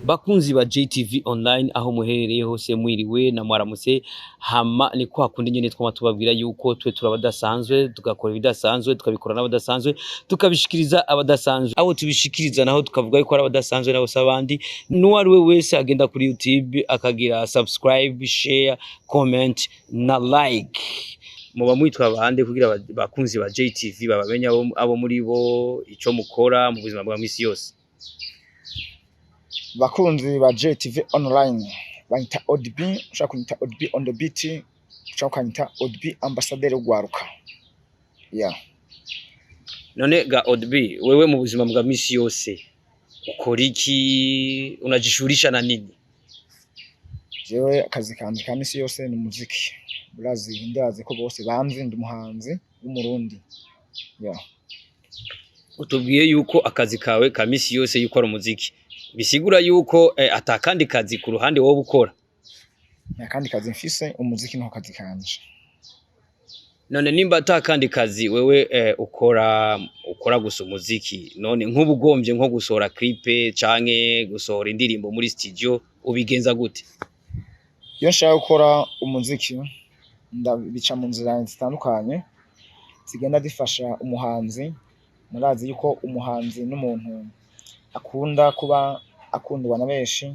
Bakunzi ba JTV Online, aho muherereye hose, mwiriwe na mwaramutse. Hama ni kwa kundi nyene twama tubabwira yuko twe turabadasanzwe, tugakora ibidasanzwe, tukabikora n'abadasanzwe, tukabishikiriza abadasanzwe. Abo tubishikiriza naho tukavuga yuko ari abadasanzwe, nabo si abandi, n'uwo ari we wese agenda kuri YouTube akagira subscribe, share, comment na like. Muba mwitwa bande kugira bakunzi ba JTV babamenye abo muri bo, ico mukora mu buzima bwa misi yose? Bakunzi ba JTV Online, banyita ODB, ushaka kunyita ODB on the beat, ushaka ukanyita ODB ambassadeur w'ugwaruka, yeah. None ga ODB, wewe mu buzima bwa misi yose ukora iki? Unajishughulisha na nini? Jewe akazi kanje ka misi yose ni umuziki. Urazi, ndazi ko bose banzi, ndi umuhanzi w'Umurundi, yeah. Utubwiye yuko akazi kawe ka misi yose yuko ari umuziki, bisigura yuko atakandi kazi ku ruhande wowe ukora? Nta kandi kazi mfise, umuziki niho kazi kanje. None nimba atakandi kazi wewe ukora, ukora gusa umuziki, none nk'ubu ugombye nko gusohora clip canke gusohora indirimbo muri studio, ubigenza gute? Iyo nshaka gukora umuziki, ndabica mu nzira zitandukanye zigenda zifasha umuhanzi. Murazi yuko umuhanzi n'umuntu akunda kuba akundwa na benshi,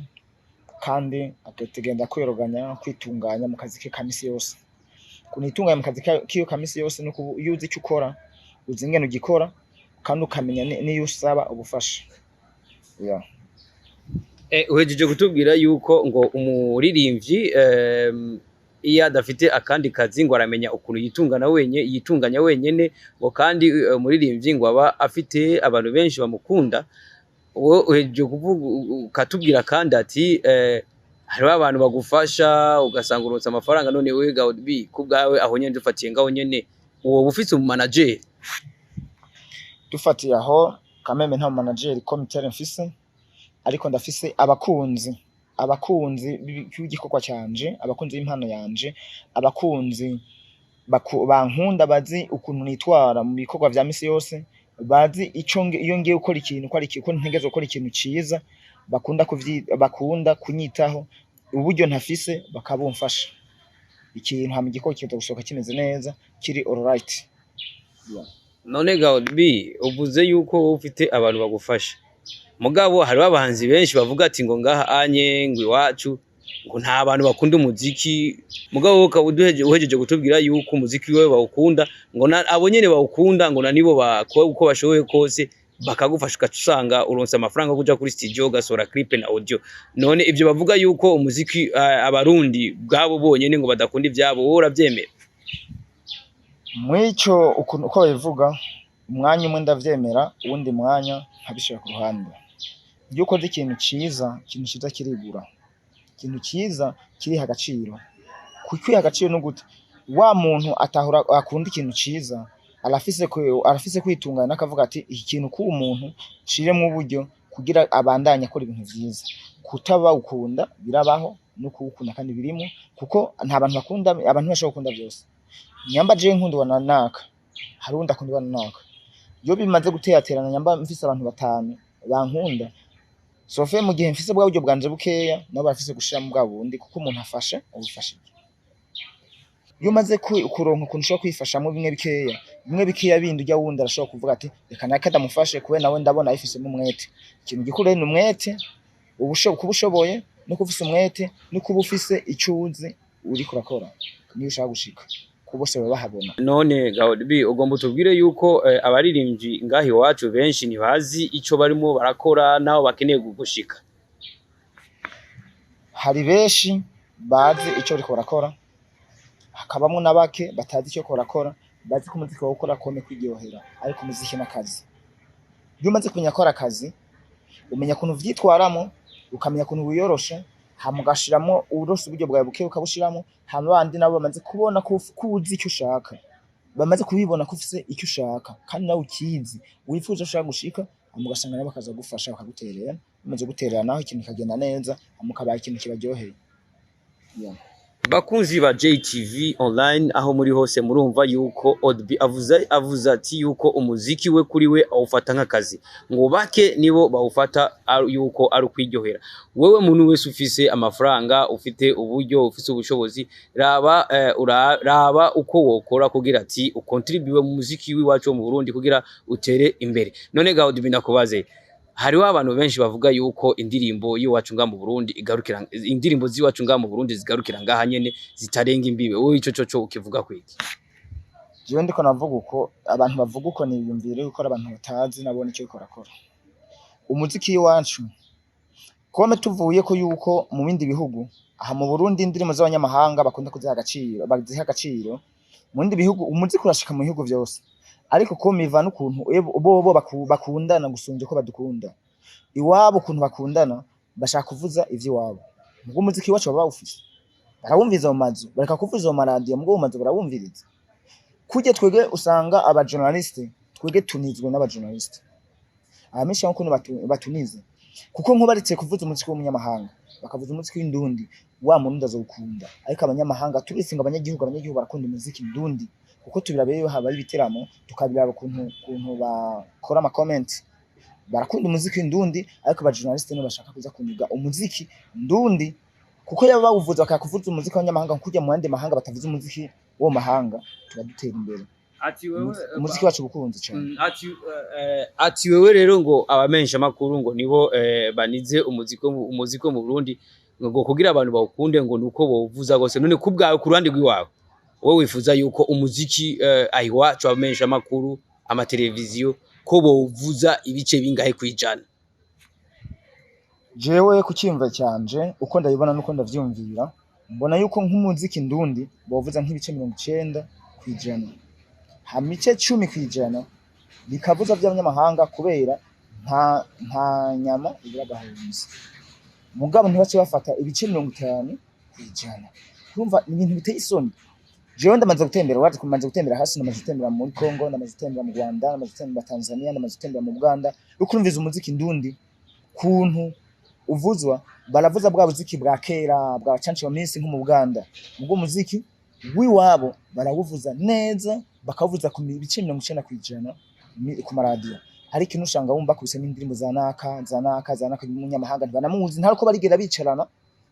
kandi akategenda kwiyoroganya, kwitunganya mu kazi ke ka misi yose. Kunitunganya mu kazi kiwe ka misi yose nuko iyo uzi icyo ukora, uzi ingene ugikora, kandi ukamenya n'iyo usaba ubufasha, yeah. Uhejeje kutubwira yuko ngo umuririmbyi iyo adafite akandi kazi ngo aramenya ukuntu yitungana wenye, yitunganya wenyene, ngo kandi umuririmbyi ngo aba afite abantu benshi bamukunda. Wowe uhejeje kuvuga, ukatubwira kandi ati hariho abantu bagufasha, ugasanga uronse amafaranga. None wewe ga ODB, ku bwawe aho nyene, dufatiye ngaho nyene, woba ufise umu manager? Dufatiye aho kameme, nta manager comitaire mfise, ariko ndafise abakunzi, abakunzi b'igikorwa canje, abakunzi b'impano yanje, abakunzi bankunda, bazi ukuntu nitwara mu bikorwa vya misi yose, bazi ico iyo ngiye gukora ikintu ko ari ko ntegerezwa gukora ikintu ciza, bakunda kunyitaho, uburyo ntafise bakabumfasha ikintu, hama igikorwa kikaza gusohoka kimeze neza, kiri alright, yeah. None ga ODB, uvuze yuko wowe ufite abantu bagufasha, mugabo hariho abahanzi benshi bavuga ati ngo ngaha anye ngo iwacu ngo nta bantu bakunda umuziki, mugabo wowe ukaba uhejeje kutubwira yuko umuziki wewe bawukunda, ngo abo nyene bawukunda ngo na nibo bakora uko bashoboye kose bakagufasha, ugaca usanga uronse amafaranga yo kuja kuri studio ugasohora clip na audio. None ivyo bavuga yuko umuziki Abarundi bwabo bonyene ngo badakunda ivyabo, wowe uravyemera? Mw'ico ukuntu uko babivuga, umwanya umwe ndavyemera, uwundi mwanya nkabishira ku ruhande. Iyo ukoze ikintu ciza, ikintu ciza kirigura, ikintu ciza kiriha agaciro. Kwiha agaciro no gute? Wa muntu atahura akunda ikintu ciza arafise kwitunganya, akavuga ati iki kintu k'uwu muntu nshiremwo uburyo kugira abandanye akora ibintu vyiza. Kutabawukunda birabaho, no kuwukunda kandi birimo, kuko nta bantu bakunda, abantu ntibashobora gukunda vyose. Nyamba jewe nkundwa na naka, hari uwundi akundwa na naka. Iyo bimaze guteraterana, nyamba mfise abantu batanu bankunda, sofe mu gihe mfise bwa buryo bwanje bukeya, nabo barafise gushiramo bwa bundi, kuko umuntu afasha ubufashije. Iyo umaze kuronka ukuntu ushobora kwifashamwo bimwe bikeya, bimwe bikeya bindi, urya wundi arashobora kuvuga ati reka nake ndamufashe, kubera nawe ndabona abifisemwo umwete. Ikintu gikuru rero ni umwete, kuba ushoboye no kuba ufise umwete no kuba ufise ico uzi uriko urakora niyo ushaka gushika, ko bose baba bahabona. None ga ODB, ugomba utubwire yuko abaririmbyi ngaha iwacu benshi ntibazi ico barimo barakora naho bakeneye gushika? Hari benshi bazi ico bariko barakora, hakabamwo na bake batazi ico bariko barakora, bazi ko umuziki bawukora kome kwiryohera, ariko umuziki n'akazi. Iyo umaze kumenya ko ari akazi, umenya ukuntu uvyitwaramwo, ukamenya ukuntu wiyorosha, hama ugashiramwo uronse uburyo bwawe buke ukabushiramwo, hama bandi nabo bamaze kubona ko uzi ico ushaka, bamaze kubibona ko ufise icyo ushaka kandi nawe ukizi, wifuza, ushaka gushika, hama ugasanga nabo bakaza kugufasha, bakaguterera. Bamaze guterera naho, ikintu kikagenda neza, hama ukabaha ikintu kibaryoheye, yeah. Bakunzi ba JTV Online, aho muri hose, murumva yuko Odbi avuze ati yuko umuziki we kuri we awufata nk'akazi, ngo bake nibo bawufata yuko ari ukwiryohera. Wewe muntu wese ufise amafaranga, ufite uburyo, ufise ubushobozi, raba raba uko wokora kugira ati ukontribuwe mu muziki w'iwacu wo mu Burundi kugira utere imbere. None ga Odbi, ndakubaze, hariho abantu benshi bavuga yuko indirimbo y'iwacu ngaha mu Burundi igarukira, indirimbo z'iwacu ngaha mu Burundi zigarukira ngaha nyene, zitarenga imbibe. Wowe ico coco ukivuga kwiki? Jewe ndiko navuga uko abantu bavuga uko niyumvire yuko ari abantu batazi nabone icyo bariko barakora. Umuziki w'iwacu kome tuvuye ko yuko mu bindi bihugu, aha mu Burundi indirimbo z'abanyamahanga bakunda kuziha agaciro, baziha agaciro. Mu bindi bihugu umuziki urashika mu bihugu vyose, ariko ko miva n'ukuntu bobo bakundana gusumbya ko badukunda. Iwabo ukuntu bakundana, bashaka kuvuza ivy'iwabo. Mugo umuziki wacu baba bawufise, barawumviriza mu mazu, bareka kuvuza mu maradiyo, mugo mu mazu barawumviriza. Kurya twebwe usanga abajournaliste, twebwe tunizwe n'abajournaliste abamenshi ukuntu batunize, kuko nkubaritse kuvuza umuziki w'umunyamahanga, bakavuza umuziki w'indundi, wa murundi azowukunda. Ariko abanyamahanga turetse ngo abanyagihugu barakunda umuziki ndundi, kuko tubiraba iyo habaye ibiteramo, tukabiraba ukuntu bakora ama comment, barakunda umuziki ndundi. Ariko abajournaliste nibo bashaka kuza kuniga umuziki ndundi, kuko yaba bawuvuza, bakakuvuza umuziki w'abanyamahanga kurya mu yandi mahanga batavuza umuziki wo mahanga, tuba dutera imbere. Ati wewe Umuziki wacu ubukunzi cyane. Ati wewe rero ngo abamenyesha makuru ngo nibo banize umuziki wo mu Burundi, ngo kugira abantu bawukunde ngo nuko bawuvuza gose. None kubwawe, ku ruhande rw'iwawe, wowe wifuza yuko umuziki ahiwacu abamenyesha makuru, amateleviziyo, ko bawuvuza ibice bingahe kwijana? Jewe ku cyiyumviro cyanje, uko ndabibona nuko ndavyumvira, mbona yuko nk'umuziki ndundi bawuvuza nk'ibice 90%, hama ibice 10% bikavuza vy'abanyamahanga, kubera nta nyama ibura agahunzi. Mugabo ntibace bafata ibice 50%. Urumva ni ibintu biteye isoni. Jewe ndamaze gutembera, waje kumaze gutembera hasi, ndamaze gutembera muri Congo, ndamaze gutembera mu Rwanda, ndamaze gutembera Tanzania, ndamaze gutembera mu Buganda. Uriko urumviza umuziki ndundi kuntu uvuzwa, baravuza bwa buziki bwa kera bwa canci wa minsi nko mu Buganda, ubwo muziki w'iwabo barawuvuza neza, bakawuvuza ku bice 90% ku maradiyo. Ariko ino usanga wumva bakubise n'indirimbo za naka, za naka, za naka y'umunyamahanga, ntibanamuzi, ntaruko barigera bicarana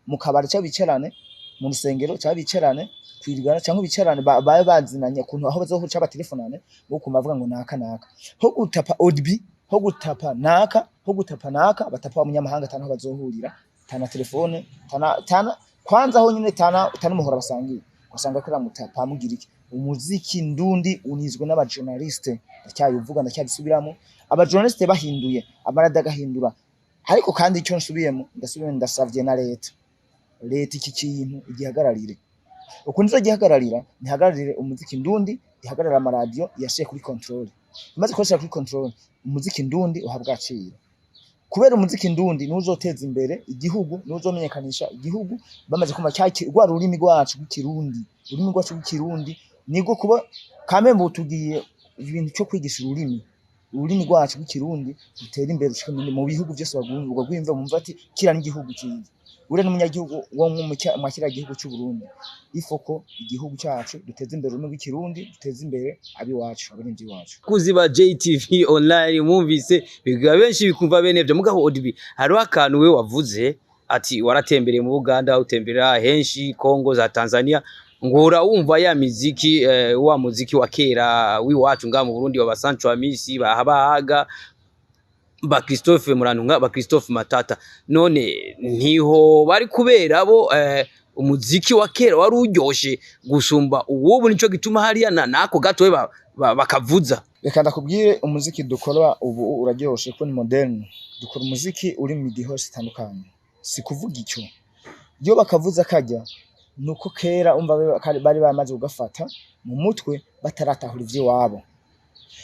mu kabari, cyangwa bicarane mu rusengero, cyangwa bicarane kwirigana, cyangwa bicarane babe bazinanye ukuntu aho bazohura batelefonane, bo kumva bavuga ngo naka naka, ho gutapa Odbi, ho gutapa naka, ho gutapa naka, batapa umunyamahanga tana aho bazohurira, tana telefone, tana kwanza aho nyine, tana umuhora basangiye, ugasanga ko ramutapa mugira iki. Umuziki ndundi unizwe n'abajournaliste, ndacyabivuga, ndacyabisubiramo. Abajournaliste bahinduye, amaradiyo agahindura. Ariko kandi icyo nsubiyemo, ndasubiyemo, ndasavye na leta, leta iki kintu igihagararire. Ukuntu izogihagararira, ntihagararire umuziki ndundi, ihagararire amaradiyo, yashiye kuri contrôle. Imaze kubashira kuri contrôle, umuziki ndundi uhabwa agaciro, kubera umuziki ndundi niwo uzoteza imbere igihugu, niwo uzomenyekanisha igihugu. Bamaze kumva rwa rurimi rwacu rw'ikirundi, ururimi rwacu rw'ikirundi nibwo kuba kamembe tugiye ibintu cyo kwigisha ururimi rwacu rw'ikirundi rutera imbere, rushike mu bihugu byose, bagwumva, bumva ati kiriya n'igihugu cyiza, uriya n'umunyagihugu wo mwa kiriya gihugu cy'u Burundi. Ifoko igihugu cyacu duteze imbere ururimi rw'ikirundi, duteze imbere abiwacu, abarimvyi iwacu. Bakunzi ba JTV Online, mwumvise biga benshi bikumva bene byo. Mugabo Odbi, hariho akantu we wavuze ati waratembereye mu Buganda, utembera henshi, Congo, za Tanzania, ngo urawumva ya miziki, wa muziki wa kera w'iwacu ngaha mu Burundi, wa Sancho Amisi, ba Habahaga, ba Christophe Murantunga, ba Christophe Matata. None ntiho bari kubera bo umuziki wa kera wari uryoshe gusumba uwubu, nico gituma hariya na nako gatowe bakavuza? Reka ndakubwire, umuziki dukora ubu uraryoshe kuko ni moderne. Dukora umuziki uri mu midiho itandukanye. Si kuvuga icyo iyo bakavuza kajya nuko kera umva bari bamaze kugafata mu mutwe, bataratahura ivy'iwabo.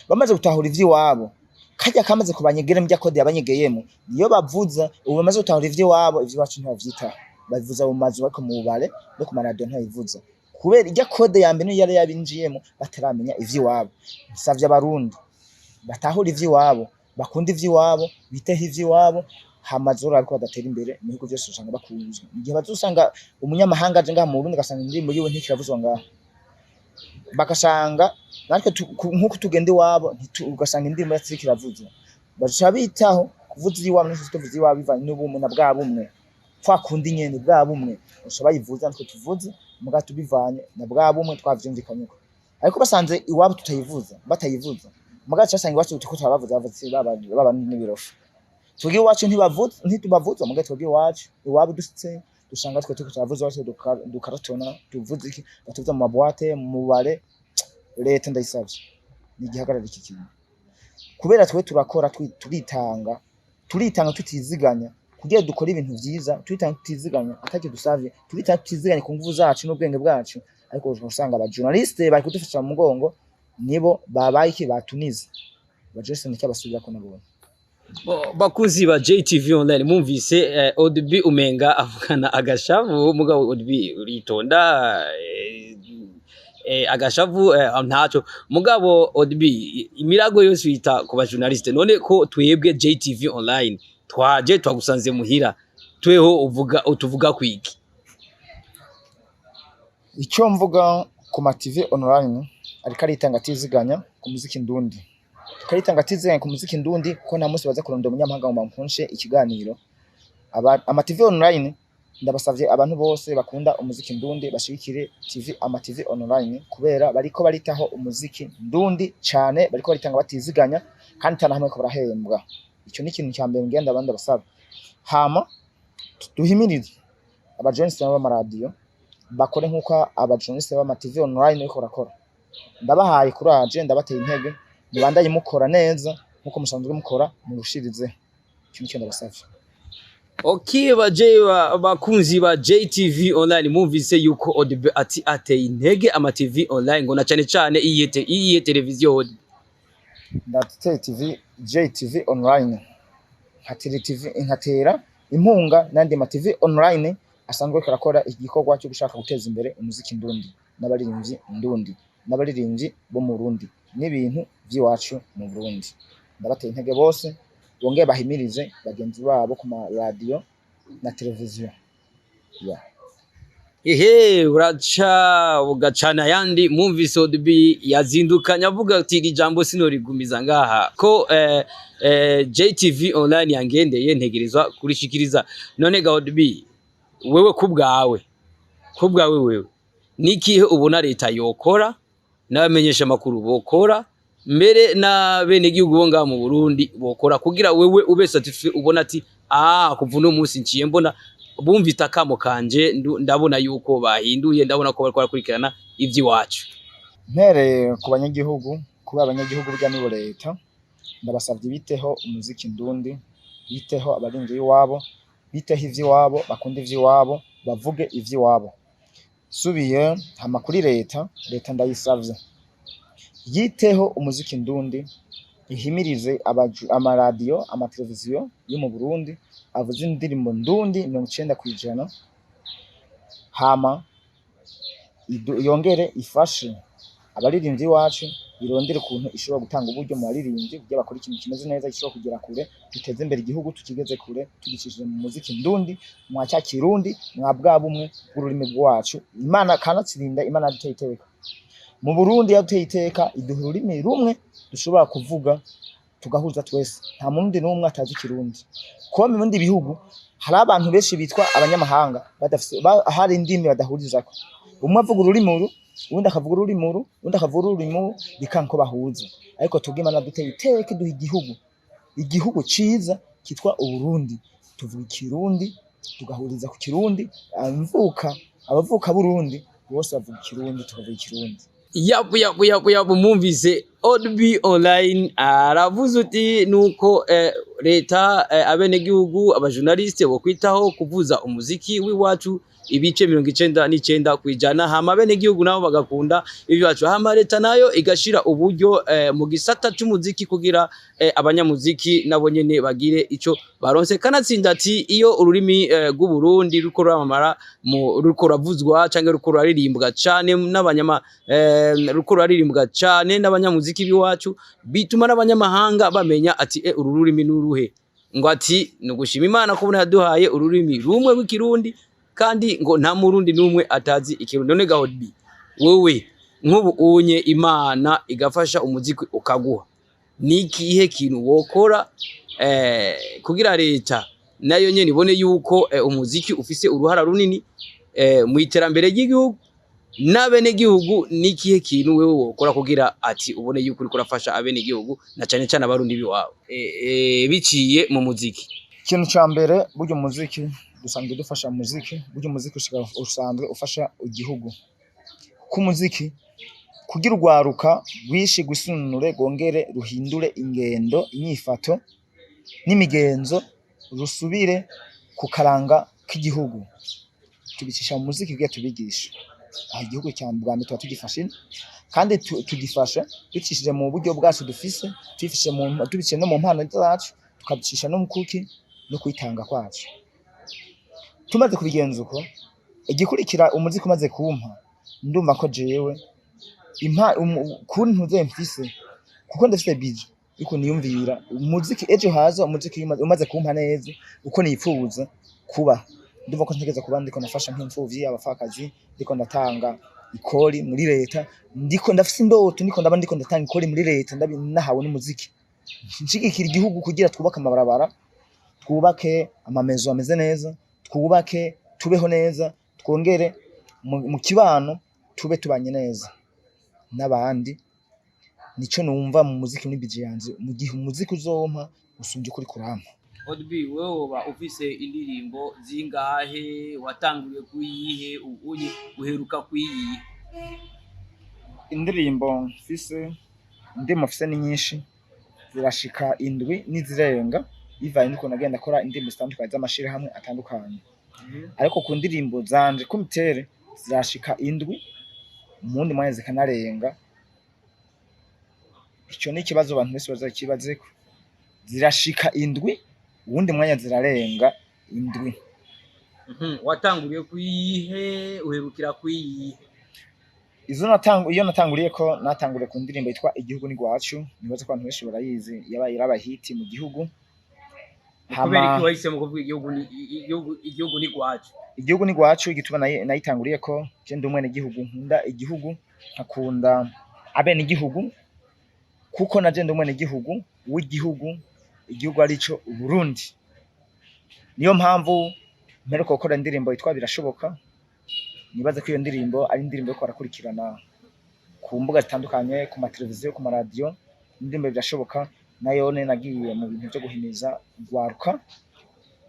Bamaze gutahura ivy'iwabo, kajya kamaze kubanyegera mu code yabanyegeyemo, niyo bavuza ubu. Bamaze gutahura ivy'iwabo, ivy'iwacu ntibavyitaho, babivuza mu mazu, ariko mu bubare no ku maradiyo ntibabivuza, kubera irya code ya mbere niyo yari yabinjiyemo bataramenya ivy'iwabo. Nsavye abarundi batahura ivy'iwabo, bakunda ivy'iwabo, biteho ivy'iwabo. Hama zoraba ko badatera imbere mu bihugu vyose, usanga bakunzwe. Mu gihe bazosanga umunyamahanga aje ngaha mu Burundi, agasanga indirimbo yiwe ntikiravuzwa ngaha, bagasanga natwe nk'uko tugenda iwabo, ugasanga indirimbo yacu iriko iravuzwa, bazoca bitaho kuvuza iwabo, natwe tuvuza iwabo bivanye n'ubumwe na bwa bumwe, kwa kundi nyene bwa bumwe baca bayivuza, natwe tuvuze muga tubivanye na bwa bumwe twavyumvikanyeko. Ariko basanze iwabo tutayivuza, batayivuza, muga basanga iwacu turiko turabavuza, bavuze baba n'ibirofa. Twebwe iwacu ntibavuza, ntitubavuza, muga twebwe iwacu, iwabo dushitse dusanga twe turiko turavuza iwacu, dukaratona, tuvuze iki, batuvuza mu ma boîtes, mu bare. Leta ndayisavye nigihagarara iki kintu, kubera twe turakora, turitanga, turitanga tutiziganya kugira dukore ibintu vyiza, turitanga tutiziganya, atacyo dusavye, turitanga tutiziganya ku nguvu zacu n'ubwenge bwacu. Ariko usanga aba journaliste bari kudufasha mu mugongo nibo babaye iki, batunize. Aba journaliste nticyabasubirako nabone. Bakunzi ba JTV Online, mumvise ODB umenga avugana agashavu, mugabo ODB uritonda, agashavu ntaco. Mugabo ODB, imirago yose uyita ku ba journaliste, none ko twebwe JTV Online twaje twagusanze muhira, tweho uvuga utuvuga kwiki? Icyo mvuga ku ma TV online, ariko aritanga atiziganya ku muziki ndundi, karitanga atiziganya ku muziki ndundi, kuko nta munsi baza kurondera umunyamahanga ngo bamukunshe ikiganiro. Ama TV online, ndabasavye, abantu bose bakunda umuziki ndundi bashigikire TV, ama TV online, kubera bariko baritaho umuziki ndundi cane, bariko baritanga batiziganya, kandi tana hamwe ko barahembwa. Ico ni ikintu cya mbere ngenda abandi basaba. Hama duhimirize aba journaliste b'amaradiyo bakore nk'uko aba journaliste b'ama TV online bariko barakora. Ndabahaye courage, ndabateye intege, mubandanye mukora neza nk'uko musanzwe mukora, murushirize. Ico nico ndabasavye. Okay, baje bakunzi ba JTV Online, mumvise yuko ODB ati ateye intege ama TV online, ngo na cane cane iyihe televiziyo, ODB? Ndateye TV JTV Online, nkatera TV, nkatera impunga n'andi ma TV online asanzwe ariko arakora igikorwa cyo gushaka guteza imbere umuziki ndundi n'abaririmbyi ndundi n'abaririmbyi bo mu Burundi n'ibintu vy'iwacu mu Burundi. Ndabateye intege bose, bongeye bahimirize bagenzi babo ku ma radio na televiziyo, yeah. Ehe, uraca ugacana ayandi. Mumvise ODB yazindukanye avuga ati iri jambo sinorigumiza ngaha, ko JTV Online yangendeye, ntegerezwa kurishikiriza. None ga ODB, wewe kubwawe wewe nikihe ubona leta yokora, n'abamenyesha amakuru bokora, mbere na bene gihugu bo ngaha mu Burundi bokora, kugira wewe ube satisfait, ubona ati ah, kuva uno munsi nciye mbona bumvise akamo kanje, ndabona yuko bahinduye, ndabona ko bariko barakurikirana ivy'iwacu? Mpereye ku banyagihugu, kuba abanyagihugu burya nibo leta, ndabasavye biteho umuziki ndundi, biteho abarinzi b'iwabo, biteho ivy'iwabo, bakunde ivy'iwabo, bavuge ivy'iwabo. Subiye hama kuri leta, leta ndayisavye yiteho umuziki ndundi, ihimirize amaradiyo, amateleviziyo yo mu Burundi avuze indirimbo ndundi 90%. Hama yongere ifashe abaririmbyi iwacu, irondere ukuntu ishobora gutanga uburyo mu baririmbyi kugira bakore ikintu kimeze neza, gishobora kugera kure, duteze imbere igihugu, tukigeze kure tugicishije mu muziki ndundi, mwa cya kirundi, mwa bwa bumwe bw'ururimi rwacu. Imana kanatsinda, Imana yaduteye iteka mu Burundi, yaduteye iteka iduha ururimi rumwe dushobora kuvuga tugahuza twese. Nta murundi n'umwe atazi ikirundi. Kuba mu bindi bihugu hari abantu benshi bitwa abanyamahanga badafise hari indimi badahurizako, umwe avuga ururimi uru, uwundi akavuga ururimi uru, uwundi akavuga ururimi uru, bikanka ko bahuza. Ariko twebwe Imana duteye iteka iduha igihugu ciza kitwa Uburundi, tuvuga ikirundi, tugahuriza ku kirundi. Abavuka Burundi bose bavuga ikirundi, tukavuga ikirundi. Yapu yapu yapu yapu, mumvise ODB Online aravuze uti nuko leta, abenegihugu, abajournaliste bokwitaho kuvuza umuziki w'iwacu ibice 99%, hama abenegihugu nabo bagakunda iwacu, hama leta nayo igashira uburyo mu gisata c'umuziki kugira abanyamuziki nabo nyene bagire ico baronse. Kanatsinda ati iyo ururimi rw'Uburundi ruriko ruramamara, mu ruriko ruravuzwa canke ruriko ruraririmbwa cane n'abanyama ruriko ruraririmbwa cane n'abanyamuziki b'iwacu, bituma n'abanyamahanga bamenya ati uru rurimi n'uruhe. Ngo ati ni ugushima Imana kubona yaduhaye ururimi rumwe rw'Ikirundi, kandi ngo nta Murundi n'umwe atazi Ikirundi. None ga Odbi, wewe nk'ubu unye Imana igafasha umuziki ukaguha, ni ikihe kintu wokora kugira leta nayo nyene ibone yuko umuziki ufise uruhara runini mu iterambere ry'igihugu n'abenegihugu? Ni ikihe kintu wewe wokora kugira ati ubone yuko uriko urafasha abenegihugu na cane cane Abarundi biwawe biciye mu muziki? Ikintu ca mbere, burya umuziki dusanzwe dufasha muziki, burya umuziki usanzwe ufasha igihugu, kuko umuziki kugira urwaruka rwishi rwisununure, rwongere ruhindure ingendo, inyifato n'imigenzo, rusubire ku karanga k'igihugu, tubicisha mu muziki kugira tubigishe. Aha igihugu cya bwa mbere tuba tugifashe ino, kandi tugifasha ducishije mu buryo bwacu dufise, tubifishe mu tubiciye no mu mpano zacu, tukabicisha no mu kuki no kwitanga kwacu. Tumaze kubigenza uko, igikurikira, umuziki umaze kumpa, ndumva ko jewe impa kuntu ntuze mfise, kuko ndafise budget yuko niyumvira umuziki ejo haza. Umuziki umaze kumpa neza uko nipfuza kuba, ndumva ko ntegereza kuba ndiko nafasha nk'imfuvyi, abapfakazi, ndiko ndatanga ikori muri leta, ndiko ndafise indoto, ndiko ndaba ndiko ndatanga ikori muri leta, ndabi nahawe n'umuziki, nshigikira igihugu kugira twubake amabarabara, twubake amamezo ameze neza, twubake tubeho neza, twongere mu kibano tube tubanye neza n'abandi. Nico numva mu muziki muri budget yanje mu gihe umuziki uzompa usumbye ukuri kurampa. Odbi, wewe woba ufise indirimbo zingahe? Watanguriye kuyihe? Ubunye uheruka kuyihe? Indirimbo mfise, indirimbo mfise ni nyinshi, zirashika 7 n'izirenga, bivanye n'ukuntu nagenda akora indirimbo zitandukanye z'amashirahamwe atandukanye. Ariko ku ndirimbo zanje kumitere zirashika 7, mu wundi mwanya zikanarenga. Ico ni ikibazo abantu bose bazakibazeko. Zirashika 7, uwundi mwanya zirarenga 7. Watanguriye kuyihe? Uherukira kuyihe? Izo iyo natanguriye ko, natanguriye ku ndirimbo yitwa Igihugu ni Gwacu. Nibaza ko abantu benshi barayizi, yabaye iraba hit mu gihugu. Kubera iki wahisemo kuvuga igihugu ni igihugu, igihugu ni gwacu? Igihugu ni gwacu, igituma nayitanguriye ko je ndi umwene gihugu, nkunda igihugu, nkakunda abene igihugu, kuko naje ndi umwene gihugu w'igihugu, igihugu arico Burundi. Niyo mpamvu mperuka gukora indirimbo yitwa Birashoboka. Nibaza ko iyo ndirimbo ari indirimbo yo barakurikirana ku mbuga zitandukanye, ku mateleviziyo, ku maradiyo. Indirimbo Birashoboka nayo nagiye mu bintu byo guhimiza urwaruka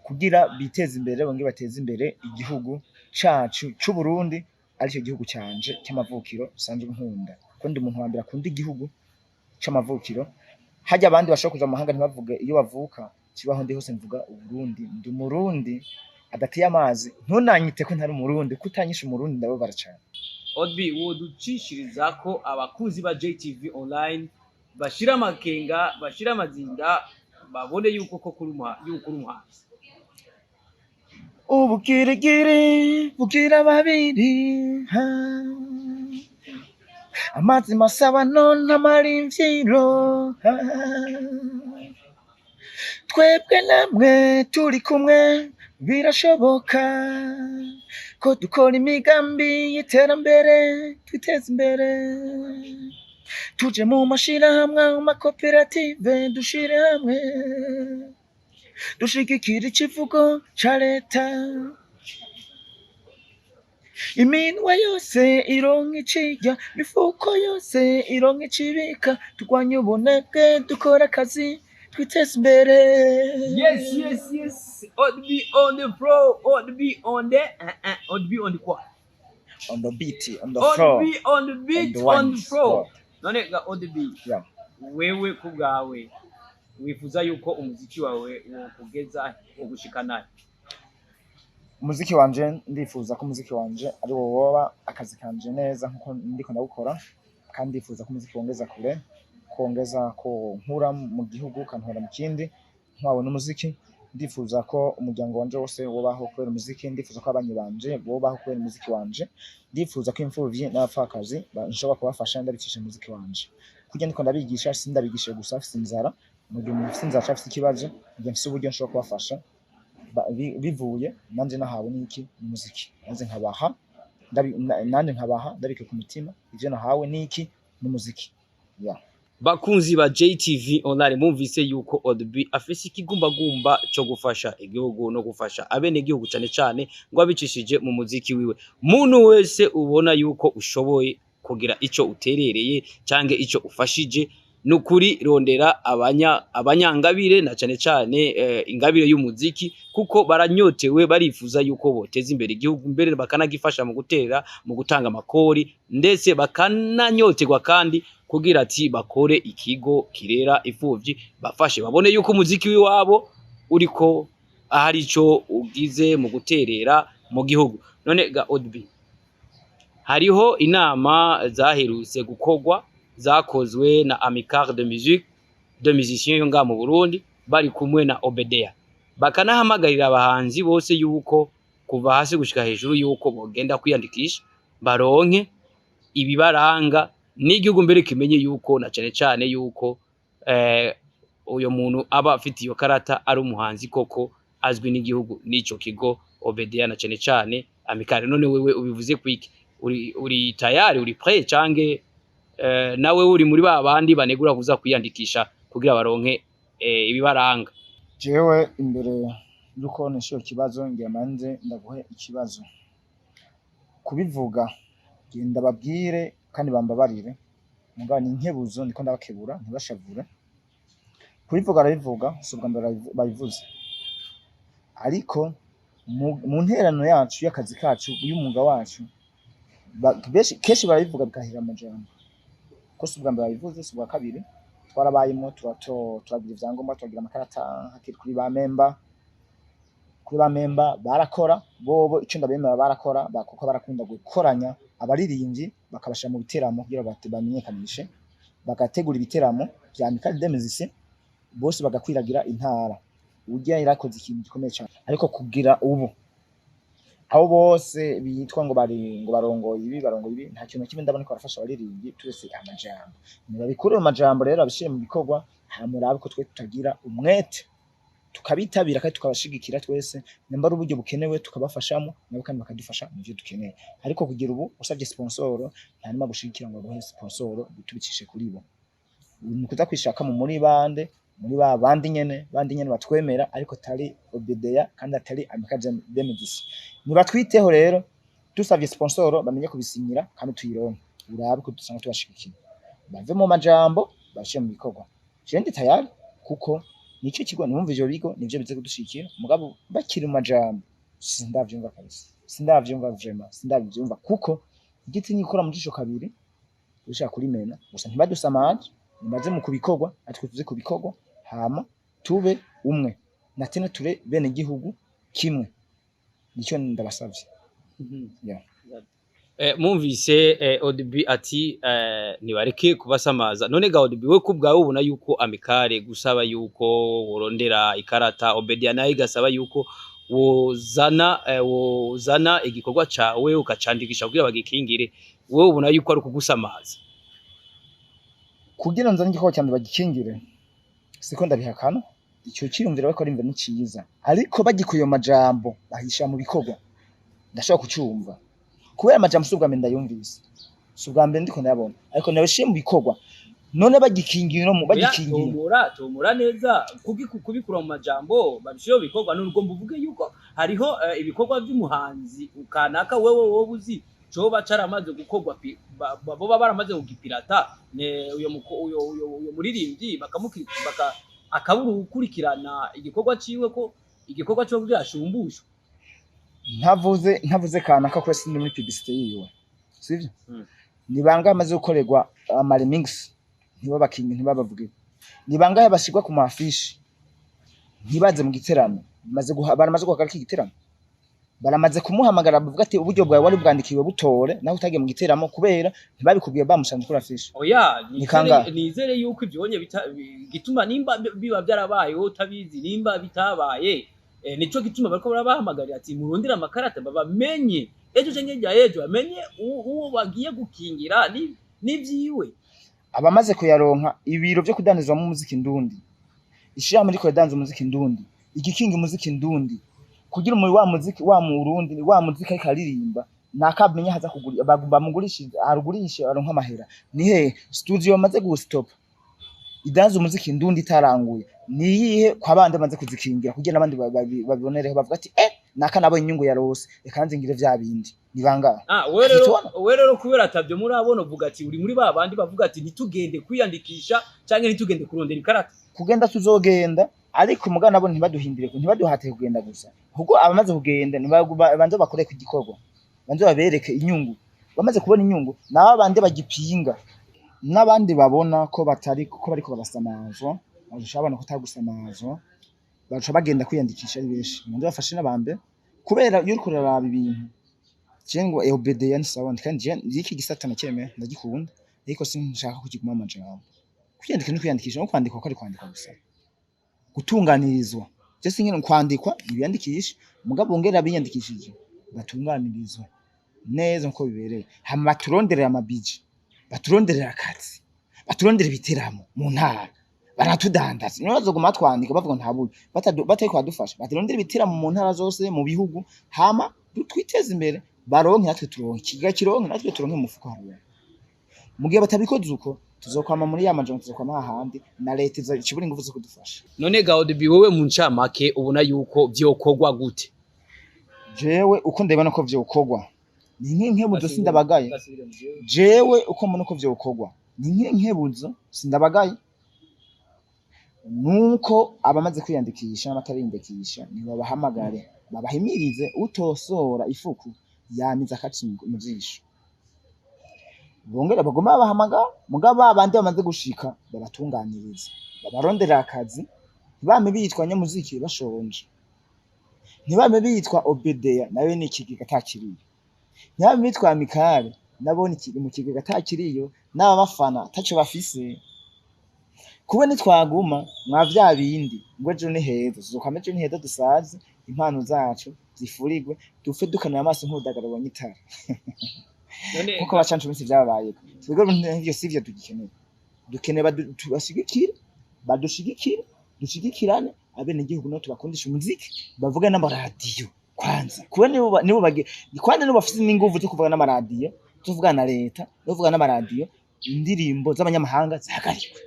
kugira biteze imbere, bongere bateze imbere igihugu cacu c'u Burundi, aricyo gihugu canje cy'amavukiro sanzwe nkunda, ko ndi umuntu wa mbere akunda igihugu c'amavukiro. Hajya abandi bashobora kuja mu mahanga ntibavuge iyo bavuka, kibaho, ndi hose mvuga Uburundi. Ndi Umurundi adateye amazi, ntunanyite ko ntari Umurundi, ko utanyishe Umurundi ndababara cane. Odbi, woducishiriza ko abakunzi ba JTV Online bashira amakenga, bashira amazinda, babone yuko ko kuri yuko uri umuhanzi? Ubugirigiri bugira babiri, ha. Amazi masabano ntamara imvyiro, ha. Twebwe namwe turi kumwe, birashoboka ko dukora imigambi y'iterambere, twiteze imbere, tuje mu mashirahamwe, mu makoperative, dushire hamwe, dushigikira ikivugo ca leta, iminwa yose ironka icirya, imifuko yose ironka icibika, turwanye ubunebwe, dukora akazi, twiteze imbere. Yes. Odbi on the floor, Odbi on the Odbi on the kwa On the beat, on the floor. Odbi on the beat, On the one on the floor. spot. None ga Odbi, Yeah. wewe ku bwawe wifuza yuko umuziki wawe wokugeza, wogushikana? Umuziki wanje, ndifuza ko umuziki wanje ari wo woba akazi kanje neza nkuko ndiko ndawukora, kandi ndifuza ko umuziki wongeza kure, kongeza ko nkura mu gihugu ukantwara mu kindi ntwawe n'umuziki. Ndifuza ko umuryango wanje wose wobaho kubera umuziki, ndifuza ko abanyi banje bobaho kubera umuziki wanje, ndifuza ko imfuvyi n'abapfakazi nshobora kubafasha ndabicisha umuziki wanje. Kurya ndiko ndabigisha, sindabigisha gusa bafise inzara. Mu gihe umuntu afise inzara canke afise ikibazo, mu gihe mfise uburyo nshobora kubafasha bivuye nanje nahawe n'iki? N'umuziki. Nanje nkabaha nanje nkabaha ndabike ku mutima ivyo nahawe n'iki? N'umuziki, yeah. Bakunzi ba JTV Online, mumvise yuko Odd-B afise ikigumbagumba co gufasha igihugu no gufasha abene igihugu, cane cane ngo abicishije mu muziki wiwe. Muntu wese ubona yuko ushoboye kugira ico uterereye canke ico ufashije, nukuri rondera abanyangabire na cane cane ingabire y'umuziki, kuko baranyotewe, barifuza yuko boteza imbere igihugu, mbere bakanagifasha mu gutera, mu gutanga amakori, ndetse bakananyoterwa kandi kugira ati bakore ikigo kirera imfuvyi, bafashe babone yuko umuziki w'iwabo uriko ahari ico ugize mu guterera mu gihugu. None ga Odd-B, hariho inama zaherutse gukorwa, zakozwe na Amicale de Musique de Musiciens yo ngaha mu Burundi, bari kumwe na OBDA, bakanahamagarira abahanzi bose yuko kuva hasi gushika hejuru yuko bogenda kwiyandikisha baronke ibibaranga, n'igihugu mbere kimenye yuko na cane cane yuko uyo muntu aba afite iyo karata ari umuhanzi koko azwi n'igihugu, n'ico kigo OBDA na cane cane Amicale. None wewe ubivuze kwiki? Uri tayari, uri prêt, canke nawe uri muri ba bandi banegura kuza kwiyandikisha kugira baronke ibibaranga? Jewe, imbere yuko nishura ikibazo, ngira manze ndaguhe ikibazo. Kubivuga, genda babwire kandi bambabarire, mugabo ni inkebuzo, ndiko ndabakebura ntibashavure. Kubivuga arabivuga, si ubwa mbere babivuze, ariko mu nterano yacu y'akazi kacu, y'umwuga wacu, kenshi barabivuga bigahera amajambo, ko si ubwa mbere babivuze, si ubwa kabiri. Twarabayemo, turagira ivyangombwa, turagira amakarata hakiri kuri ba memba. Kuri ba memba barakora bobo, ico ndabemera barakora kuko barakunda gukoranya abaririmbyi bakabashira mu biteramo kugira bamenyekanishe, bagategura ibiteramo vya Amicale des Musiciens, bose bagakwiragira intara. Urya yarakoze ikintu gikomeye cane, ariko kugira ubu abo bose bitwa ngo bari ngo barongoye ibi, barongoye ibi, nta kintu na kimwe ndabona ko barafasha abaririmbyi, turetse amajambo. Nibabikure mu majambo rero babishire mu bikorwa, hama urabe ko twe tutagira umwete tukabitabira kandi tukabashigikira twese. Nyamba ari uburyo bukenewe tukabafashamo, nabo kandi bakadufasha mu byo dukeneye. Ariko kugira ubu usabye sponsor, nta nima gushigikira ngo baguhe sponsor tubicishe kuri bo. Ni kuza kwishaka mu muri bande, muri ba bandi nyene, bandi nyene batwemera, ariko atari OBDA kandi atari Amicale des Musiciens. Nibatwiteho rero, dusavye sponsor bamenye kubisinyira kandi tuyironke, urabe ko dusanga tubashigikiye. Bave mu majambo bashire mu bikorwa. Je ndi tayari, kuko nico kigo numva ivyo bigo nivyo bize kudushigikira. Mugabo bakiri mu majambo sindavyumva kabisa, sindavyumva vraiment, sindavyumva, kuko igiti nikora mu jisho kabiri ushaka kurimena gusa. Ntibadusamaje, nibaze mu kubikorwa, natwe tuze kubikorwa, hama tube umwe na tena ture bene gihugu kimwe. Nicyo ndabasavye, yeah. Mumvise Odd-B ati nibareke kubasamaza. None ga Odd-B, we kubwawe ubona yuko Amicale gusaba yuko worondera ikarata, Obedia nayo igasaba yuko wozana igikorwa cawe ukacandikisha kugira bagikingire, wewe ubona yuko ari ukugusamaza? Kugira nzane igikorwa cyanje bagikingire, siko ndabihakana. Icyo cyiyumviro bariko barimva ni ciza, ariko bagikuye mu majambo bahisha mu bikorwa ndashobora kucyumva, kubera amajambo si ubwa mbere ndayumvise, si ubwa mbere ndiko ndayabona, ariko nabishiye mu bikorwa. None bagikingiye no Oya, bagikingiye. Tomora neza kubikura mu majambo babishireho bikorwa. Nubwo mbuvuge yuko hariho ibikorwa vy'umuhanzi kanaka wewe wowe uzi coba caramaze gukorwa, boba baramaze kugipirata, ne uyo uyo uyo, uyo muririmbyi baka akabura gukurikirana igikorwa ciwe, ko igikorwa ciwe kugira ashumbushwe. Ntavuze kanaka ko sindi muri publicité yiwe, sivyo? Ni bangahe amaze gukorerwa ama remix ntibabakinge, ntibabavuge? Ni bangahe bashirwa ku mafishi ntibaze mu giteramo? Baramaze guhagarika igiteramo, baramaze kumuhamagara bavuga ati uburyo bwawe wari bwandikiwe butore, naho utagiye mu giteramo kubera ntibabikubwiye, bamusanze kuri affiche. Oya. Ni kangahe? Nizere yuko ivyonye gituma nimba biba byarabaye wowe utabizi, nimba bitabaye, nico gituma bariko barabahamagarira ati murondere amakarata, babamenye ejo canke hirya y'ejo, bamenye uwo bagiye gukingira n'ivyiwe. Abamaze kuyaronka, ibiro vyo kudanizwamo umuziki ndundi. Ishirahamwe riko ridanza umuziki ndundi, igikinga umuziki ndundi, kugira umuri wa muziki wa murundi wa muziki ariko aririmba nakamenya haza kugura, bamugurishije, arugurishe aronka amahera. Ni hehe studio bamaze gustopa idanza umuziki ndundi itaranguye? Niyihe kwa bandi bamaze kuzikingira kugira n'abandi babibonereho bavuga ati naka nabo inyungu yarose, reka nanze ngire vya bindi. Ni bangahe? Ah, wewe rero, Ntitubona? wewe rero kubera atabyo murabona, uvuga ati uri muri ba bandi bavuga ati ntitugende kwiyandikisha canke ntitugende kurondera ikarata. Kugenda tuzogenda, ariko mugana nabo ntibaduhindire, ntibaduhate kugenda gusa, kuko abamaze kugenda banze bakore ku gikorwa, banze babereke inyungu. Bamaze kubona inyungu, nabo bandi bagipinga n'abandi babona ko batari ko bariko barasamazwa, baca babona ko atagusamazwa, baca bagenda kwiyandikisha ari benshi. Banze bafashe n'abambe, kubera iyo uriko uraraba ibintu je ngo OBDA ni sawa, kandi je iki gisata nacyemeye ndagikunda, ariko sinshaka kukiguma amajambo. Kwiyandika ni kwiyandikisha, no kwandikwa ko ari kwandikwa gusa, gutunganirizwa je sinkene kwandikwa ntibiyandikisha, mugabo bongera biyandikishije batunganirizwa neza nkuko bibereye, hama baturonderera amabiji, baturonderera akazi, baturonderera ibiteramo mu ntara, baratudandaza. Niyo bazoguma batwandika bavuga nta buryo batariko badufasha, baturondere ibiteramo mu ntara zose mu bihugu, hama twiteze imbere, baronke natwe turonke, ikiga kironke natwe turonke mu mufuko haruya. Mu gihe batabikoze uko, tuzokwama muri ya majambo, tuzokwama hahandi, na leta ikibura inguvu zo kudufasha. None ga Odibi, wewe mu ncamake ubona yuko vyokorwa gute? Jewe uko ndabona ko vyokorwa ni nk'inkebuzo, sindabagaye. Jewe uko mbona uko vyokorwa ni nk'inkebuzo, sindabagaye, nuko abamaze kwiyandikisha n'abatariyandikisha nibabahamagare, babahimirize, utosora ifuku yamiza akaci mu jisho, bongere baguma babahamagara. Mugabo babandi bamaze gushika babatunganirize, babaronderera akazi, ntibame bitwa nyamuziki bashonje, ntibame bitwa Obedeya nawe ni ikigega atakiriyo, ntibame bitwa Mikale nabo ni mu kigega atakiriyo, n'ababafana ataco bafise. Kuba nitwaguma mwa vya bindi ngo ejo ni heza, tuzokwama ejo ni heza, dusaze impano zacu zifurigwe, dupfe dukanura amaso nk'udagara wa nyitara, nkuko bacanca iminsi vyababayeko. Twebwe ivyo sivyo tugikeneye, dukeneye tubashigikire, badushigikire, dushigikirane, abenegihugu nabo tubakundisha umuziki, bavuge n'amaradiyo kwanza, kuba nibo kwanza nibo bafise n'inguvu zo kuvuga n'amaradiyo, zo kuvugana na leta, no kuvuga n'amaradiyo, indirimbo z'abanyamahanga zihagarikwe.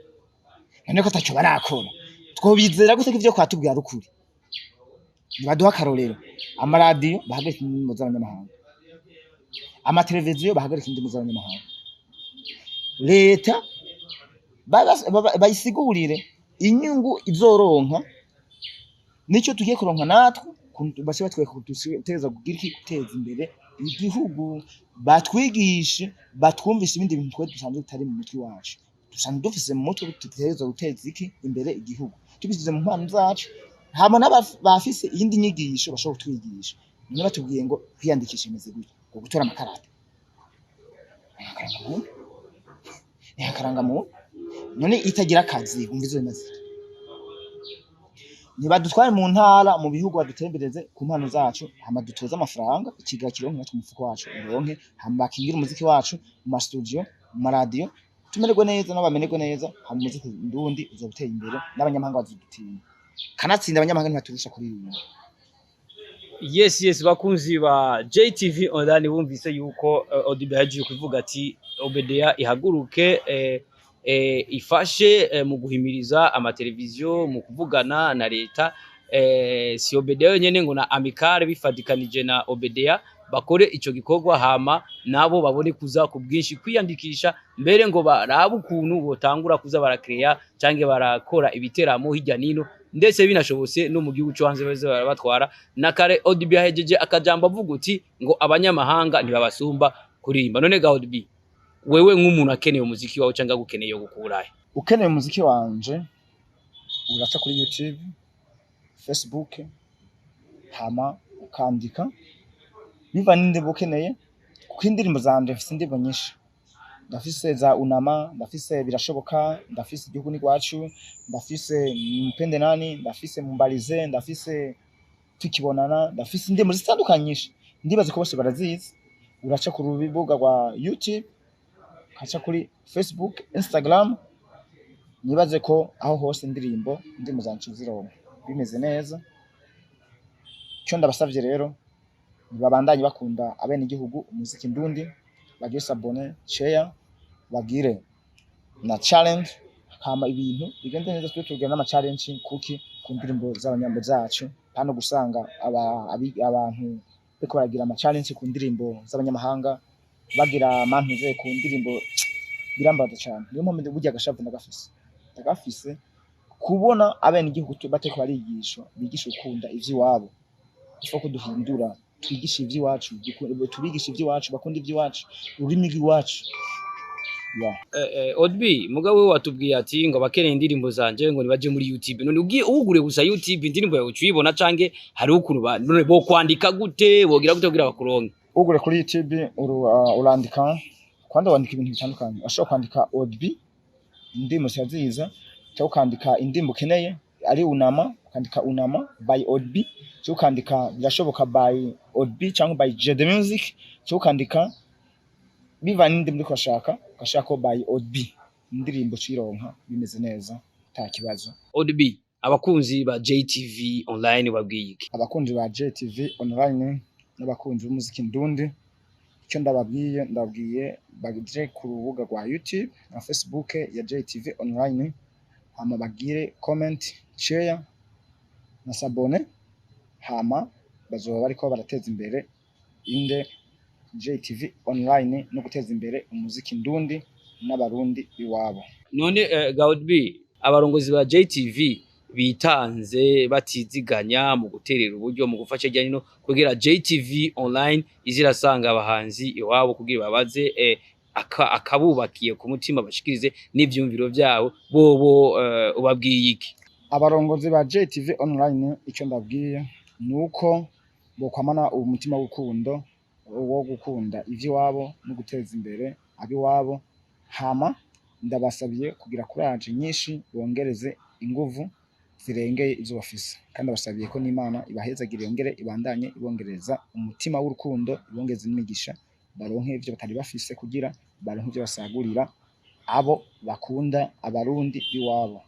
None ko ataco barakora, twobizera gute ko ivyo kwatubwira ari ukuri? Nibaduha akarorero, amaradiyo bahagarike indirimbo z'abanyamahanga, amateleviziyo bahagarike indirimbo z'abanyamahanga, leta bayisigurire inyungu izoronka nico tugiye kuronka natwe, bace batwereka ko dutegerezwa kugira iki, guteza imbere igihugu, batwigishe, batwumvishe ibindi bintu twe dusanzwe bitari mu mutwe wacu, dusanzwe dufise mu mutwe dutegerezwa guteza iki imbere igihugu tubisize mu mpano zacu, hama n'abafise iyindi nyigisho bashobora kutwigisha. None batubwiye ngo kwiyandikisha imeze gutya, ngo gutora amakarata, akarangamuntu ni akarangamuntu, none itagira akazi wumva izo bimaze iki? Ntibadutware mu ntara, mu bihugu, badutembereze ku mpano zacu, hama dutoze amafaranga, ikiga kironke, natwe umufuko wacu uronke, hama bakingire umuziki wacu mu mastudio, mu maradiyo, tumererwe neza nabo bamererwe neza, hama umuziki ndundi uzoba uteye imbere n'abanyamahanga bazodutinya. Kanatsinda abanyamahanga ntibaturusha kuririmba. Yes, bakunzi ba JTV Online, bumvise yuko Odibe yagiye kuvuga ati OBDA ihaguruke, ifashe mu guhimiriza amateleviziyo, mu kuvugana na leta, si OBDA yonyene, ngo na Amicale bifatikanije na OBDA bakore ico gikorwa, hama nabo babone kuza ku bwinshi kwiyandikisha, mbere ngo barabe ukuntu botangura kuza barakreya canke barakora ibiteramo hirya nino, ndetse binashobotse no mu gihugu cyo hanze baze barabatwara. Na kare ODB yahejeje akajambo avuga uti ngo abanyamahanga ntibabasumba kuririmba. None ga ODB, wewe nk'umuntu akeneye umuziki wawe cyangwa gukeneye gukurahe? Ukeneye umuziki wanje uraca kuri YouTube, Facebook, hama ukandika biva n'indirimbo ukeneye, kuko indirimbo zanje mfise indirimbo nyinshi. Ndafise za unama, ndafise birashoboka, ndafise igihugu n'igwacu, ndafise mpende nani, ndafise mumbarize, ndafise tukibonana, ndafise indirimbo zitandukanye nyinshi, ndibaza ko bose barazizi. Uraca ku rubuga rwa YouTube, ukaca kuri Facebook, Instagram. Nibaze ko aho hose indirimbo zanje zironka bimeze neza. Icyo ndabasavye rero, babandanye bakunda abenegihugu, umuziki ndundi, bagire s'abonner, share, bagire na challenge, hama ibintu bigende neza. Tube tugira n'ama challenge kuki ku ndirimbo z'abanyambo zacu, hano gusanga abantu bariko baragira ama challenge ku ndirimbo z'abanyamahanga, bagira amantuze ku ndirimbo, birambaza cane. Niyo mpamvu burya agashavu ndagafise kubona abenegihugu batariko barigishwa, bigisha gukunda ivy'iwabo. Ifo ko duhindura, twigishe ivy'iwacu, tubigishe ivy'iwacu, bakunda ivy'iwacu, ururimi rw'iwacu, yeah. Odbi, mugabo we watubwiye ati ngo abakeneye indirimbo zanje ngo nibaje muri YouTube. None ugiye ugure gusa YouTube, indirimbo yawe ucuyibona, canke hari ukuntu none bo kwandika gute, bogira gute kugira bakuronke? Ugure kuri YouTube, urandika, kwanza wandika ibintu bitandukanye. Ashobora kwandika Odbi, indirimbo ziba, cyangwa ukandika indirimbo ukeneye ari Unama, ukandika Unama by Odbi, cyangwa ukandika Birashoboka by Odbi cyangwa by Jede Music, cyangwa ukandika bivanye n'indirimbo uriko urashaka, ugashaka ko by Odbi, indirimbo cironka bimeze neza, ata kibazo. Odbi, abakunzi ba JTV Online babwiye iki? Abakunzi ba JTV Online n'abakunzi b'umuziki ndundi, icyo ndababwiye, ndababwiye baje ku rubuga rwa YouTube na Facebook ya JTV Online, hama bagire comment, share na s'abonner, hama bazoba bariko barateza imbere inde JTV Online no guteza imbere umuziki ndundi n'abarundi iwabo. None Gaudbi, abarongozi ba JTV bitanze batiziganya mu guterera uburyo, mu gufasha hirya no hino kugira JTV Online izirasanga abahanzi iwabo kugira babaze akabubakiye ku mutima, bashikirize n'ivyumviro vyabo, bobo ubabwiye iki? Abarongozi ba JTV Online, icyo ndabwiye ni uko bokwamana umutima w'urukundo, wo gukunda ivy'iwabo no guteza imbere abiwabo. Hama ndabasabye kugira courage nyinshi, bongereze inguvu zirengeye izo bafise, kandi ndabasabiye ko n'Imana ibahezagire, yongere ibandanye ibongereza umutima w'urukundo, ibongereze n'imigisha, baronke ivyo batari bafise kugira baronke ivyo basagurira abo bakunda, abarundi b'iwabo.